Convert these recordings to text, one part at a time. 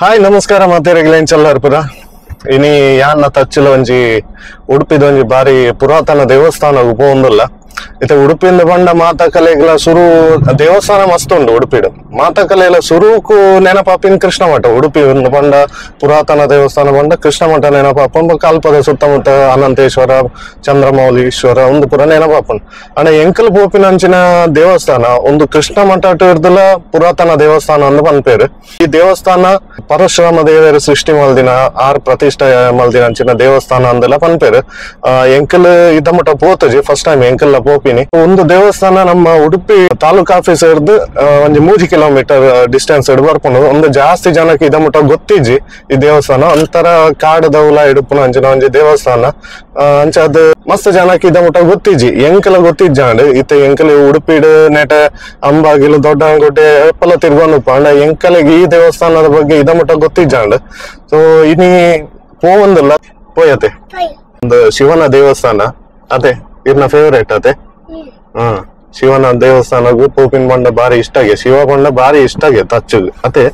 Hi ನಮಸ್ಕಾರ ಮಾತೇರೆಗ್ಲೇನ್ ಚಲ್ಲಾರ್ಪುರ ಇನಿ ಯಾನ್ನ ತಚ್ಚಿಲ ಒಂಜಿ ಉಡುಪಿದ ಒಂಜಿ ಬಾರಿ ಪುರಾತನ ದೇವಸ್ಥಾನ ಪೋಂದುಲ್ಲ. ಇತ್ತೆ ಉಡುಪಿಂದ ಬಂಡ ಮಾತಾಕಲೆಗ್ಲ ಸುರು ದೇವಸ್ಥಾನ ಮಸ್ತ್ ಉಂಡು ಉಡುಪಿಡು. ಮಾತಾಕಲೆಲ ಸುರುಕು ನೆನಪಾಪಿನ ಕೃಷ್ಣ ಮಠ. ಉಡುಪಿ ಬಂಡ ಪುರಾತನ ದೇವಸ್ಥಾನ ಬಂಡ ಕೃಷ್ಣ ಮಠ ನೆನಪಾಪುಂಡು. ಕಲ್ಪದ ಸುತ್ತಮುತ್ತ ಅನಂತೇಶ್ವರ ಚಂದ್ರಮೌಳೀಶ್ವರ ಒಂದು ಪುರ ನೆನಪಾಪುಂಡು. ಅಂಡ ಎಂಕಲ್ ಪೋಪಿನಂಚಿನ ದೇವಸ್ಥಾನ ಒಂದು ಕೃಷ್ಣ ಮಠ ಇರ್ದಲ ಪುರಾತನ ದೇವಸ್ಥಾನ ಅಂದ್ ಪನ್ಪೇರು. ಈ ದೇವಸ್ಥಾನ ಪರಶುರಾಮ ದೇವರ ಸೃಷ್ಟಿ ಮಲ್ದಿನ ಆರ್ ಪ್ರತಿಷ್ಠೆ ಮಲ್ದಿನಂಚಿನ ದೇವಸ್ಥಾನ ಅಂದೆಲ್ಲ ಪನ್ಪೇರು. ಎಂಕಲ್ ಇದ ಮಠ ಪೋತಜಿ ಫಸ್ಟ್ ಟೈಮ್ ಎಂಕಲ್ ಪೋಪಿನಿ. ಒಂದು ದೇವಸ್ಥಾನ ನಮ್ಮ ಉಡುಪಿ ತಾಲೂಕ್ ಆಫೀಸ್ ಹಿಡ್ದು ಒಂಜಿ 3 ಕಿಲೋಮೀಟರ್ ಡಿಸ್ಟೆನ್ಸ್ ಹಿಡ್ದು ಬರ್ಕೊಂಡು ಒಂದು ಜಾಸ್ತಿ ಜನಕ್ಕೆ ಇದ ಮುಟ್ಟ ಗೊತ್ತಿಜ್ಜಿ ಈ ದೇವಸ್ಥಾನ. ಒಂಥರ ಕಾಡದೌಲ ಇಡುಪುನ ಅಂಚಿನ ಒಂಜಿ ದೇವಸ್ಥಾನ. ಅಂಚ ಅದು ಮಸ್ತ್ ಜನಕ್ಕೆ ಇದ ಮುಟ್ಟ ಗೊತ್ತಿಜ್ಜಿ. ಎಂಕಲ ಗೊತ್ತಿಜ್ಜಾಂಡ್ ಇತ್ತೆ ಎಂಕಲ ಉಡುಪಿಡು ನೆಟ ಅಂಬಾಗಿಲು ದೊಡ್ಡಂಗುಡ್ಡೆ ಎಪ್ಪಲ ತಿರ್ಗೊಂಡು ಅಂಡ ಎಂಕಲಿಗೆ ಈ ದೇವಸ್ಥಾನದ ಬಗ್ಗೆ ಇದ ಮುಟ್ಟ ಗೊತ್ತಿಜ್ಜಾಂಡ್. ಸೊ ಇನಿ ಪೋವಂದಿಲ್ಲ ಪೋಯತೆ ಒಂದು ಶಿವನ ದೇವಸ್ಥಾನ ಅದೇ ಇರ್ನ ಫೇವರೇಟ್ ಅದೇ. ಶಿವನ ದೇವಸ್ಥಾನಗೂ ಪೋಪಿನ ಬಂಡ ಬಾರಿ ಇಷ್ಟ ಆಗಿ ಶಿವ ಬಂಡ ಬಾರಿ ಇಷ್ಟ ಆಗಿ ತಚ್ಚು ಅದೇ.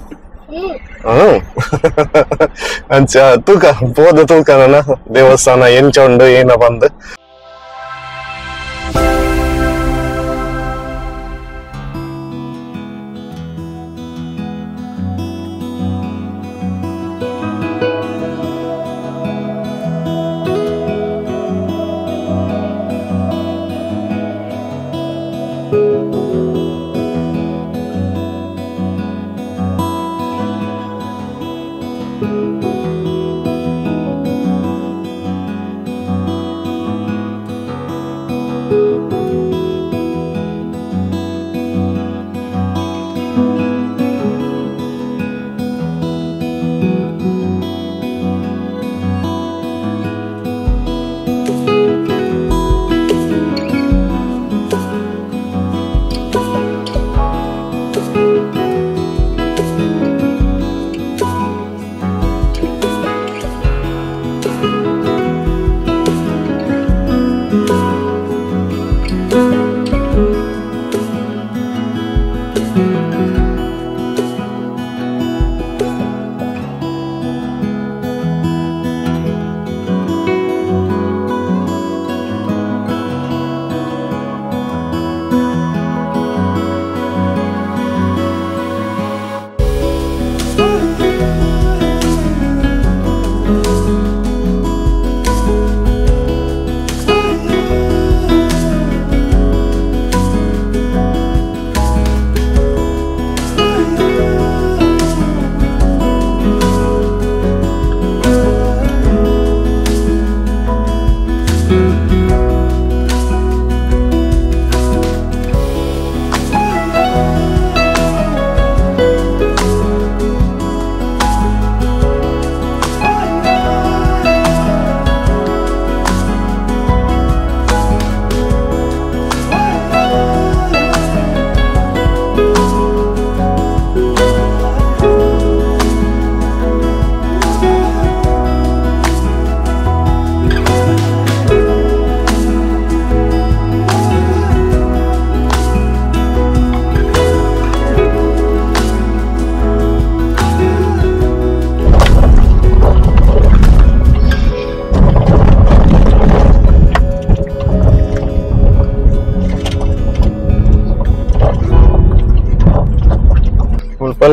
ಅಂಚ ತೂಕ ಪೋದ ತೂಕ ನನ್ನ ದೇವಸ್ಥಾನ ಎಂಚ ಉಂಡು ಏನ ಬಂದು.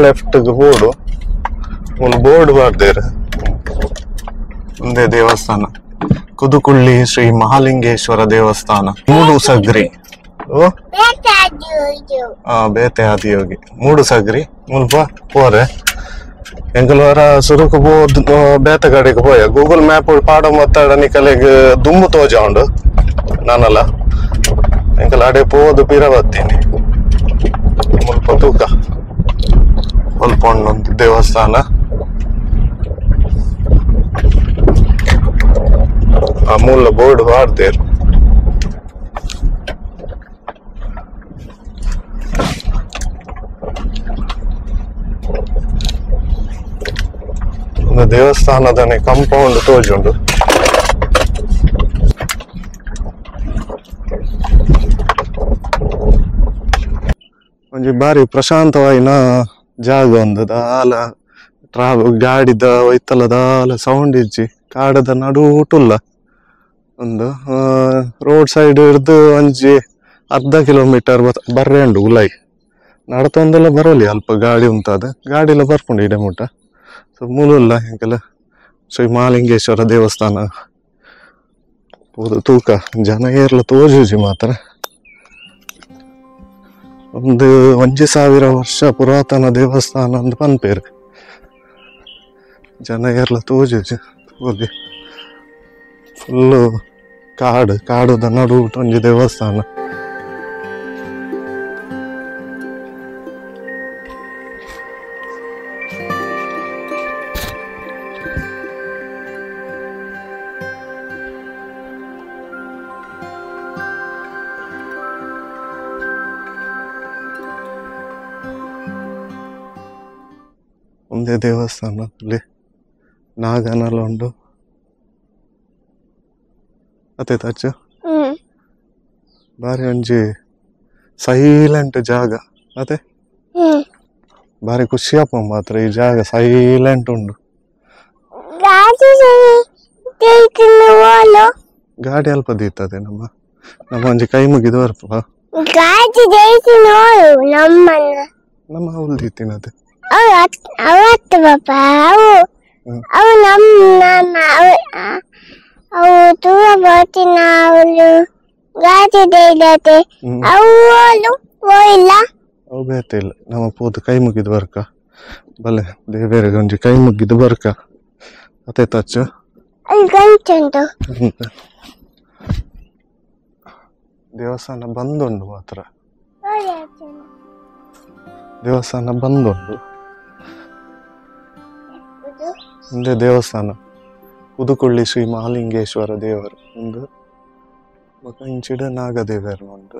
ಲೆಫ್ಟ್ ಬೋರ್ಡ್ ಒಂದು ಬೋರ್ಡ್ ಬರ್ದೇರ್ ಒಂದೇ ದೇವಸ್ಥಾನ ಕುದುಕುಳ್ಳಿ ಶ್ರೀ ಮಹಾಲಿಂಗೇಶ್ವರ ದೇವಸ್ಥಾನ ಮೂಡು ಸಗ್ರಿ. ಬೇತೆ ಆದಿಯೋಗಿ ಮೂಡು ಸಗ್ರಿ ಮುಲ್ಪ ಪೋರೆ ಎಂಕಲ್ವಾರ ಸುರುಕು ಪೋದ್ ಬೇತೆ ಕಡೆಗೆ ಪೋಯ ಗೂಗಲ್ ಮ್ಯಾಪ್ ಪಾಡ ಮತ್ತಾಡ ನಿಕಲೆಗ್ ದುಂಬು ತೋಜ ಉಂಡು ನಾನಲ್ಲ ಎಂಕಲ್ ಅಡೆ ಪೋದು ಪಿರ ಬತ್ತೀನಿ ಮುಲ್ಪ ತೂಕ ಒಂದು ದೇವಸ್ಥಾನ. ಆ ಮೂಲ ಬೋರ್ಡ್ ವಾಡ್ದೇರು. ಒಂದು ದೇವಸ್ಥಾನದ ಕಾಂಪೌಂಡ್ ತೋಜುಂಡು. ಒಂಜಿ ಬಾರಿ ಪ್ರಶಾಂತವಾಯಿನ ಜಾಗ ಒಂದು ದಾಲ ಗಾಡಿದ ಒಯ್ತಲ್ಲ ದಾಲ ಸೌಂಡ್ ಇಜ್ಜಿ ಕಾಡದ ನಡು ಊಟುಲ್ಲ ಒಂದು ರೋಡ್ ಸೈಡ್ ಹಿಡ್ದು ಒಂಜಿ ಅರ್ಧ ಕಿಲೋಮೀಟರ್ ಬರ್ರೆ ಉಂಡು ಉಲೈ ನಡತೊಂದೆಲ್ಲ ಬರೋಲಿ ಅಲ್ಪ ಗಾಡಿ ಉಂತಾದ ಗಾಡಿಲ ಬರ್ಪುಂಡು ಇಡೆ ಮುಟ್ಟ ಸೊ ಮೂಲುಲ್ಲ ಎಂಕೆಲ್ಲ ಶ್ರೀ ಮಹಾಲಿಂಗೇಶ್ವರ ದೇವಸ್ಥಾನ ಪೋದು ತೂಕ ಜನ ಏರ್ಲ ತೋಜುಜಿ ಮಾತ್ರ ಒಂದು 1000 ವರ್ಷ ಪುರಾತನ ದೇವಸ್ಥಾನ ಅಂದ್ ಪನ್ಪೇರು ಜನ ಏರ್ಲ ತೋಜುಜಿ ತೋಲಿ ಫುಲ್ಲು ಕಾಡು ಕಾಡುದ ನಡು ಒಂಜಿ ದೇವಸ್ಥಾನ ಒಂದೇ ದೇವಸ್ಥಾನ ಅಲ್ಲಿ ನಾಗನಲ್ಲ ಉಂಡು ಅತ್ತೆ ತಚ್ಚು ಬಾರಿ ಒಂಜಿ ಸೈಲೆಂಟ್ ಜಾಗ ಅತ್ತೆ ಬಾರಿ ಖುಷಿಯಪ್ಪ ಮಾತ್ರ ಈ ಜಾಗ ಸೈಲೆಂಟ್ ಉಂಡು ಗಾಡಿ ಅಲ್ಪ ದೀತದೆ ನಮ್ಮ ನಮ್ಮ ಒಂಜಿ ಕೈ ಮುಗಿದು ಬರ್ಪ ನಮ್ಮ ಅವಳು ದೀತಿನದೆ ಅವತ್ತು ಪಾಪ ಅವು ಅವು ನಮ್ಮ ಅವು ದೂರ ಬರ್ತೀನಿ ಅವಳು ಗಾಡಿ ದೇದತೆ ಅವಳು ಹೋಯಿಲ್ಲ ಅವು ಬೇತಿಲ್ಲ ನಮ್ಮ ಪೋದು ಕೈ ಮುಗಿದು ಬರ್ಕ ಬಲೆ ದೇವೇರಿಗೆ ಒಂಜಿ ಕೈ ಮುಗಿದು ಬರ್ಕ ಅತ್ತೆ ತಚ್ಚು ಅಲ್ಲಿ ಗಂಟುಂಟು ದೇವಸ್ಥಾನ ಬಂದುಂಡು ಮಾತ್ರ ದೇವಸ್ಥಾನ ಬಂದುಂಡು ಒಂದೇ ದೇವಸ್ಥಾನ ಪುದುಕೊಳ್ಳಿ ಶ್ರೀ ಮಹಾಲಿಂಗೇಶ್ವರ ದೇವರು ಒಂದು ಇಂಚಿಡ ನಾಗದೇವರು ಉಂಟು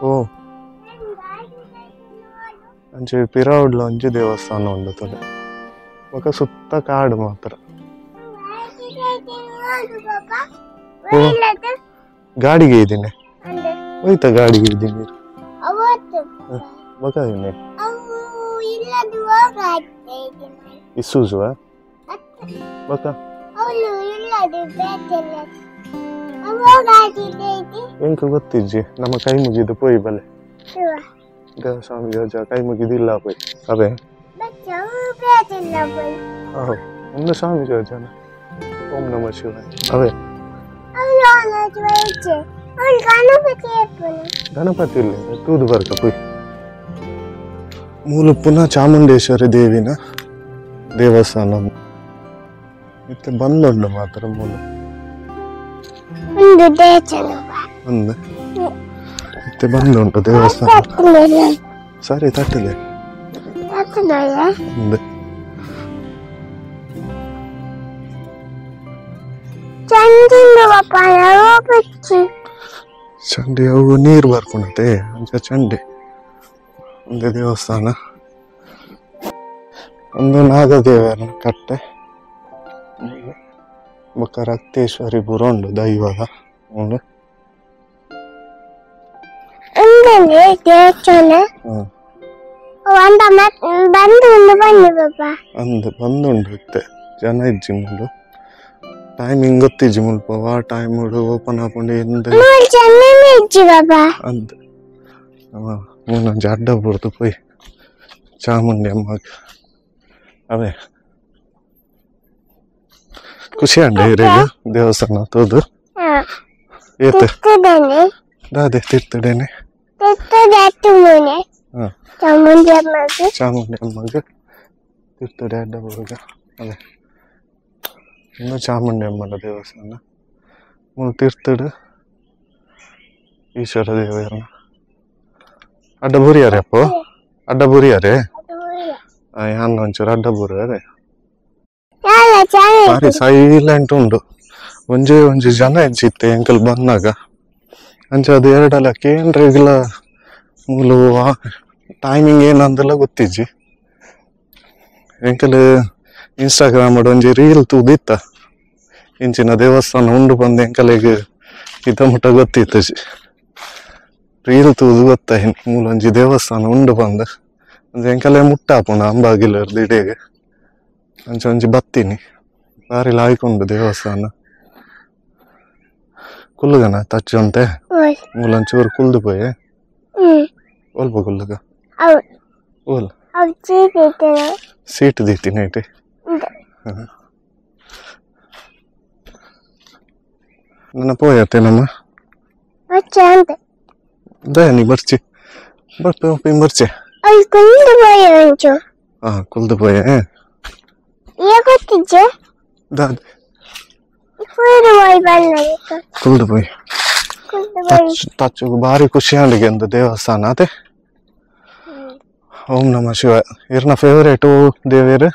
ಓ ಅಂಚೆ ಪಿರಾವುಡ್ಲ ಒಂಜಿ ದೇವಸ್ಥಾನ ಉಂಡು ತೊಲೆ ಬೊಕ ಸುತ್ತ ಕಾಡು ಮಾತ್ರ ಓ ಗಾಡಿಗೆ ಇದ್ದೀನಿ ಹೋಯ್ತಾ ಗಾಡಿಗೆ ಇದ್ದೀನಿ ಬೊಕ ಇದ್ದೀನಿ ಇಸುಜು ಬೊಕ ಎಂಕ ಗೊತ್ತಿಜ್ಜಿ ನಮ್ಮ ಕೈ ಮುಗಿದು ಪೋಯ್ ಬಲೆ ಸ್ವಾಮಿ ಜೋಜ ಕೈ ಮುಗಿದಿಲ್ಲ ಪೋಯ್ ಅವೇ ಒಂದು ಸ್ವಾಮಿ ಜೋಜನ ಓಂ ನಮ ಶಿವಾಯ ಅವೇ ಗಣಪತಿ ಇಲ್ಲ ತೂದು ಬರ್ಕ ಪೋಯ್ ಮೂಲ ಪುನಃ ಚಾಮುಂಡೇಶ್ವರಿ ದೇವಿನ ದೇವಸ್ಥಾನ ಇತ್ತೆ ಬಂದುಂಡು ಮಾತ್ರ ಮೂಲ ಒಂದು ಇತ್ತೆ ಬಂದುಂಟು ದೇವಸ್ಥಾನ ಸರಿ ತಟ್ಟಲೆ ಒಂದು ಚಂಡಿ ಅವು ನೀರು ಬರ್ಕೊಂಡತೆ ಅಂಚ ಚಂಡಿ ಒಂದೇ ದೇವಸ್ಥಾನ ಒಂದು ನಾಗದೇವರ ಕಟ್ಟೆ ಬೊಕ್ಕ ರಕ್ತೇಶ್ವರಿ ಪೂರ ಉಂಡು ದೈವದ ಉಂಡು ಅಂದ್ ಬಂದುಂಡು ಇತ್ತೆ ಜನ ಇಜ್ಜಿ ಮುಲ್ಲು ಟೈಮಿಂಗ್ ಗೊತ್ತಿಜ್ಜಿ ಮುಲ್ಪ ವಾ ಟೈಮ್ ಓಪನ್ ಆಪುಂಡು ಎಂದ ಅಂದ್ ಮೂನೊಂಜಿ ಅಡ್ಡ ಬುಡ್ದು ಪೋಯ್ ಚಾಮುಂಡಿ ಅಮ್ಮಗ್ ಅವೇ ಖುಷಿ ಅಂಡ ಇರೇಗ ದೇವಸ್ಥಾನ ತೋದು ಏತ್ ದಾದೆ ತಿರ್ತಡೇನೆ ಚಾಮುಂಡಿ ಅಮ್ಮಗ್ ತಿರ್ತಡೆ ಅಡ್ಡ ಬುಡ್ಗ ಅದೇ ಇನ್ನು ಚಾಮುಂಡಿ ಅಮ್ಮನ ದೇವಸ್ಥಾನ ಮೂಲು ತಿರ್ತಡು ಈಶ್ವರ ದೇವರನ್ನ ಅಡ್ಡ ಬುರಿಯಾರೆ ಅಪ್ಪು ಅಡ್ಡ ಬುರಿಯಾರೆ ಯಾನ್ ಒಂಚೂರು ಅಡ್ಡ ಬುರಿಯಾರೆ ಬಾರಿ ಸೈಲೆಂಟ್ ಉಂಡು ಒಂಜೇ ಒಂಜಿ ಜನ ಇಜ್ಜಿತ್ತೆ ಎಂಕಲ್ ಬಂದಾಗ ಅಂಚ ಅದು ಎರಡಲ್ಲ ಕೇಂದ್ರಿಗ್ಲ ಮೂಲು ಟೈಮಿಂಗ್ ಏನಂದೆಲ್ಲ ಗೊತ್ತಿಜ್ಜಿ ಎಂಕಲ್ ಇನ್ಸ್ಟಾಗ್ರಾಮ್ ಒಂಜಿ ರೀಲ್ ತೂದಿತ್ತ ಇಂಚಿನ ದೇವಸ್ಥಾನ ಉಂಡು ಬಂದು ಎಂಕಲಿಗೆ ಇದ ಮುಟ್ಟ ಗೊತ್ತಿತ್ತು. Reel ತೂದು ಗೊತ್ತಾಯಿನಿ ಮೂಲೊಂಜಿ ದೇವಸ್ಥಾನ ಉಂಡು ಬಂದು ಒಂಜಿ ಎಂಕಲೆ ಮುಟ್ಟಾಪುಂಡು ಅಂಬಾಗಿಲರ್ದು ಇಡೀಗ ಅಂಚ ಒಂಜಿ ಬತ್ತೀನಿ ಬಾರಿ ಲಾಯ್ಕುಂಡು ದೇವಸ್ಥಾನ ಕುಲ್ಲುಗನ ತಚ್ಚುಂತೆ ಮೂಲೊಂಚೂರು ಕುಲ್ದು ಪೋಯೆ ಒಲ್ಪ ಕುಲ್ಲುಗ ಓಲ್ ಸೀಟ್ ದೀತೀನಿ ಐಟಿ ನನ್ನ ಪೋಯತ್ತೆ ನಮ್ಮ ದಯನಿ ಬರ್ಚಿ ಬರ್ಪೆ ಬರ್ಚೆ ಕುಲ್ದು ಪೋಯೆ ಒಂಚು ಹಾ ಕುಲ್ದು ಪೋಯೆ ಗೊತ್ತಿಜ್ಜೆ ಕುಲ್ದು ಪೋಯ್ ತಚ್ಚು ಭಾರಿ ಖುಷಿ ಆಂಡಿಗೆ ಒಂದು ದೇವಸ್ಥಾನ ಅದೇ ಓಂ ನಮ ಶಿವಾಯ ಇರ್ನ ಫೇವರೇಟು ದೇವೇರು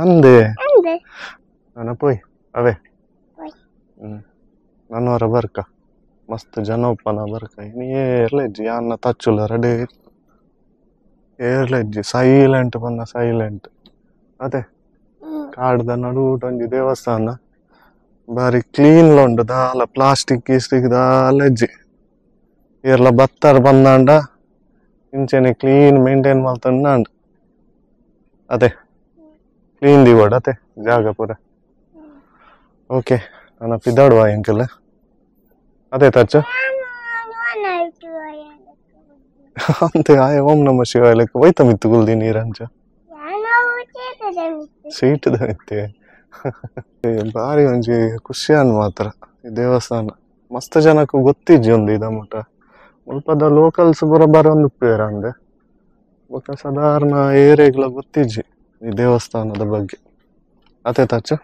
ಅಂದೆ ನನ್ನ ಪೋಯ್ ಅವೇ ನನ್ನವರ ಬರ್ಕ ಮಸ್ತ್ ಜನ ಉಪ್ಪನ ಬರ್ಕ ಇನ್ನು ಏರ್ಲೆಜ್ಜಿ ಯಾನ್ನ ತಚ್ಚುಲ್ಲ ರೆಡಿ ಏರ್ಲೆಜ್ಜಿ ಸೈಲೆಂಟ್ ಬನ್ನ ಸೈಲೆಂಟ್ ಅದೇ ಕಾಡ್ದ ನಡುಟ ಒಂಜಿ ದೇವಸ್ಥಾನ ಬಾರಿ ಕ್ಲೀನ್ ಉಂಡು ದಾಲ ಪ್ಲಾಸ್ಟಿಕ್ ಗೀಸ್ಟಿಕ್ ದಾಲ ಎಜ್ಜಿ ಏರ್ಲ ಬತ್ತಾರ ಬಂದಾಂಡ ಇಂಚೆನೆ ಕ್ಲೀನ್ ಮೇಂಟೈನ್ ಮಲ್ತಂಡ ಅದೇ ಕ್ಲೀನ್ ದಿವಡ್ ಅದೇ ಜಾಗ ಪೂರ ಓಕೆ ನಾನು ಪಿದಾಡುವ ಎಂಕಲ್ ಅದೇ ತಚ್ಚ ಅಂತೆ ಆಯ ಓಂ ನಮ ಶಿವಾಯ ಲೆಕ್ಕ ಹೋಯ್ತ ಮಿತ್ತು ಕುಲ್ದಿ ನೀರಂಚ ಸೀಟದ ಮಿತ್ತೆ ಬಾರಿ ಒಂಜಿ ಖುಷಿಯಾನ್ ಮಾತ್ರ ಈ ದೇವಸ್ಥಾನ ಮಸ್ತ್ ಜನಕ್ಕೂ ಗೊತ್ತಿಜ್ಜಿ ಒಂದು ಇದ ಮುಟ ಮುಲ್ಪದ ಲೋಕಲ್ಸ್ ಬರ ಬರೊಂದು ಉಪ್ಪೇರ ಅಂದೆ ಬೊಕ್ಕ ಸಾಧಾರಣ ಏರಿಯಾಗ್ಲ ಗೊತ್ತಿಜ್ಜಿ ಈ ದೇವಸ್ಥಾನದ ಬಗ್ಗೆ ಅದೇ ತಚ್ಚು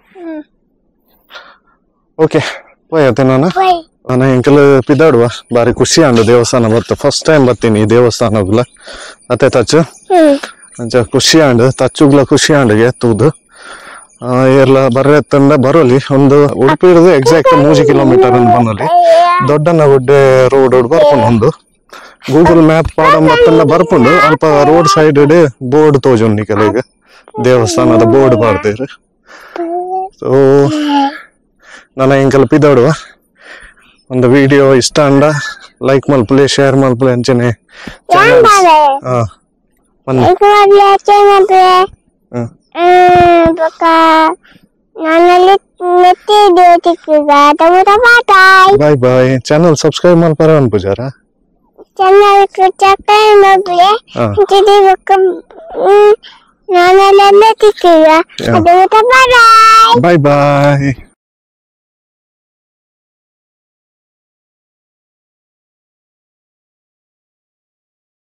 ಓಕೆ ಪೋಯತ್ತೆ ನಾನು ನಾನು ಎಂಕಲ್ ಪಿದಾಡುವ ಬಾರಿ ಖುಷಿ ಅಂಡು ದೇವಸ್ಥಾನ ಬತ್ತು ಫಸ್ಟ್ ಟೈಮ್ ಬರ್ತೀನಿ ಈ ದೇವಸ್ಥಾನಗ್ಲ ಅತ್ತೆ ತಚ್ಚು ಅಂಚ ಖುಷಿ ಅಂಡು ತಚ್ಚುಗ್ಲ ಖುಷಿ ಅಂಡಿಗೆ ತೂದು ಏರ್ಲ ಬರ್ರೆ ತಂಡ ಬರೋಲಿ ಒಂದು ಉಡುಪಿ ಇರೋದು ಎಕ್ಸಾಕ್ಟ್ 3 ಕಿಲೋಮೀಟರ್ ಅಂತ ಬಂದಲ್ಲಿ ದೊಡ್ಡನಗುಡ್ಡೆ ರೋಡ್ ಬರ್ಕೊಂಡು ಒಂದು ಗೂಗಲ್ ಮ್ಯಾಪ್ ಪಾಡಂಬತ್ತನ್ನ ಬರ್ಕೊಂಡು ಅಲ್ಪ road side board ತೋಜೊಂಡು ಕೆಲಗ ದೇವಸ್ಥಾನದ ಬೋರ್ಡ್ ಪಾಡ್ತೀರಿ. ಸೊ ನಾನು ಎಂಕಲ್ ಪಿದಾಡುವ ಒಂದು ವಿಡಿಯೋ ಇಷ್ಟ ಅಂಡ ಲೈಕ್ ಮಲ್ಪಲೆ ಶೇರ್ ಮಲ್ಪಲೆ ಅಂಚನೆ ಚಾನಲ್ ಬನ್ನಿ ಬಾಯ್ ಬಾಯ್. ಚಾನಲ್ ಸಬ್ಸ್ಕ್ರೈಬ್ ಮಲ್ಪರ ಅನ್ಪುಜಾರ ಚಾನಲ್ ಸಬ್ಸ್ಕ್ರೈಬ್ ಮಲ್ಪಲೆ ಬಾಯ್ ಬಾಯ್ ಬಾಯ್.